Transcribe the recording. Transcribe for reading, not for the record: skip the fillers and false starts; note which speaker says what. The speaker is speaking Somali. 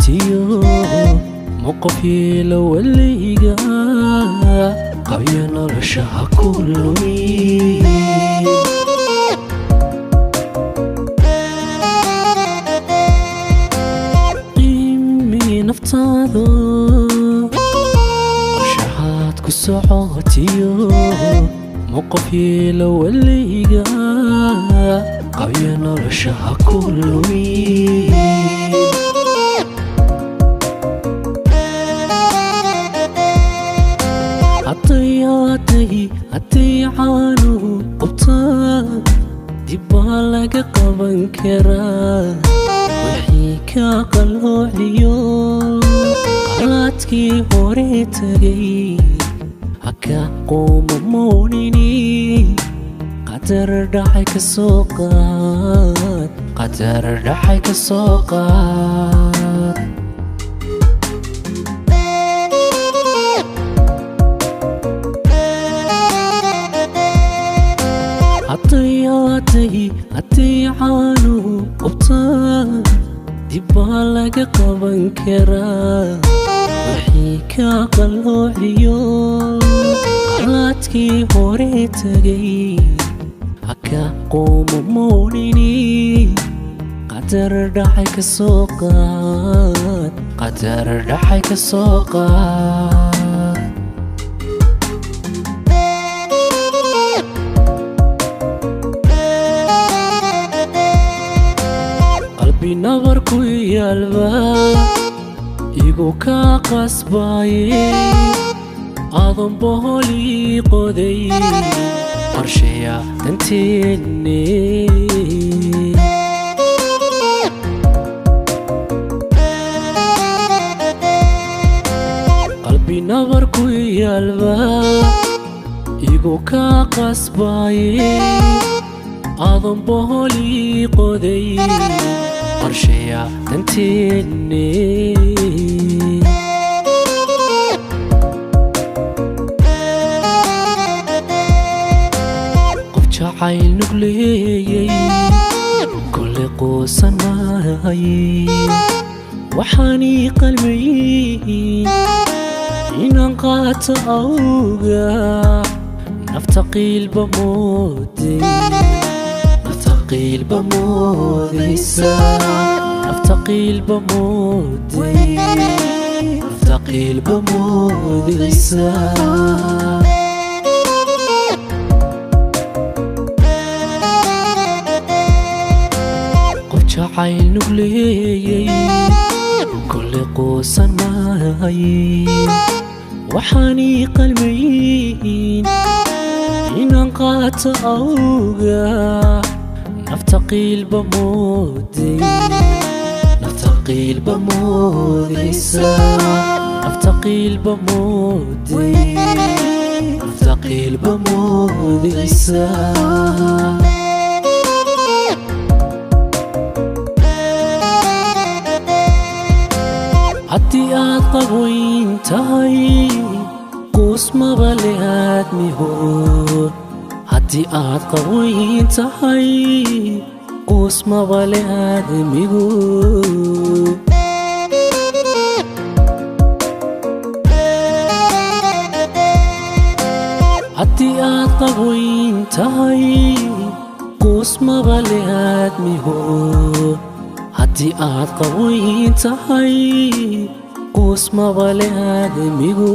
Speaker 1: Socotiyo mowqif yeelo weliga, qabyo nolosha ha ku lumin. Qiimi naftaada, qorshahaad ku socotiyo mowqif yeelo weliga, qabyo nolosha ha ku lumin. Hadday caanuhu qubtaan, dib baa laga qaban karaa. Wixii ka qalloociyo qalaadkii hore tagay, haka qoomamoonin. Qadar dhacay ka soo qaad, qadar dhacay ka soo qaad. Hadday caanuhu qubtaan, dib baa laga qaban karaa. Wixii ka qalloociyo qalaadkii hore tagay, haka qoomamoonin. Qadar dhacay ka soo qaad, qadar dhacay ka soo qaad. Qalbi nabar ku yaalba igu ka qasbaye, adoon boholii qoday qorsheya danteenne. Qalbi nabar ku yaalba igu ka qasbaye, adoon boholii qoday qorsheya danteenne. Qof jacayl nugleeyey kole quusan maaye, waxaanii qalmayin inaan qaato awga. Nafta qiilba mooday, nafta qiilba moodaysa, nafta qiilba mooday, nafta qiilba moodaysa. Qof jacayl nugleeyey kole quusan maaye, waxaanii qalmayin inaan qaato awga. Nafta qiilba mooday, nafta qiilba moodaysa, nafta qiilba mooday, nafta qiilba moodaysa. Haddii aad qaboyn tahay, quusmaba le aadmiho. Haddii aad qaboyn tahay, quusmaba le aadmigu. Haddii aad qaboyn tahay, quusmaba le aadmiho. Haddii aad qaboyn tahay, quusmaba le aadmigu.